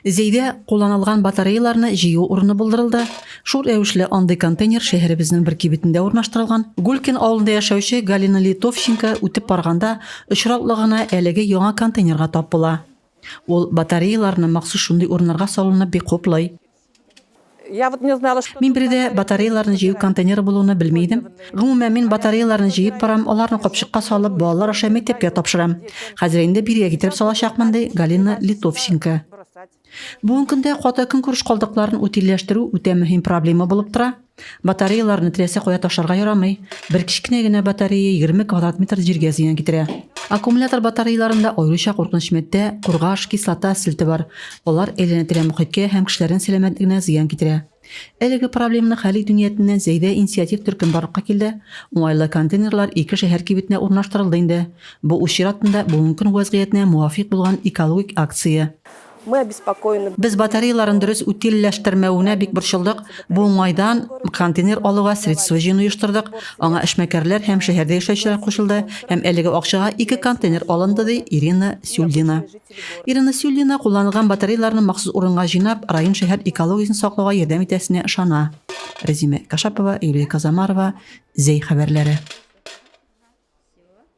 Зәйдә кулланылган батареяларны җыю урыны булдырылды. Шул рәвешле андый контейнер шәһәребезнең бер кибетендә урнаштырылган. Гулькин авылында яшәүче Галина Литовченко үтеп барганда очраклы гына әлеге яңа контейнерга тап була. Ул батареяларны махсус шундый урыннарга салуны бик хуплый. Мин биредә батареяларны җыю контейнеры булуны белми идем. Гомумән, мин батареяларны җыеп барам, аларны капчыкка салып, балалар аша мәктәпкә тапшырам. Хәзер инде бирегә китереп салачакмын, ди Галина Литовченко. Бүгенге көндә каты көнкүреш калдыкларын утильләштерү үтә мөһим проблема булып тора. Батареяларны теләсә кая ташларга ярамый. Бер кечкенә генә батарея 20 квадрат метр җиргә зыян китерә. Аккумулятор батареяларында аеруча куркыныч матдә, кургаш, кислота, селте бар. Алар әйләнә-тирә мохиткә һәм кешеләрнең сәламәтлегенә зыян китерә. Әлеге проблеманы хәл итү ниятеннән Зәйдә инициатив төркем барлыкка килде. Уңайлы контейнерлар ике шәһәр кибетенә урнаштырылды инде. Бу үз чиратында бүгенге көн вәзгыятенә муафыйк булган экологик акция. Мы обеспокоены. Без батареяларын дөрес утильләштермәвенә бик борчылдык. Бу уңайдан контейнер алуга средство җыюны оештырдык. Аңа эшмәкәрләр һәм шәһәрдә яшәүчеләр кушылды һәм әлеге акчага ике контейнер алынды, ди Ирина Сюльдина. Ирина Сюльдина кулланылган батареяларны махсус урынга җыйнап, район-шәһәр экологиясен саклауга ярдәм итәсенә ышана. Рәзимә Кашапова, Юлия Казамарова, Зәй хәбәрләре.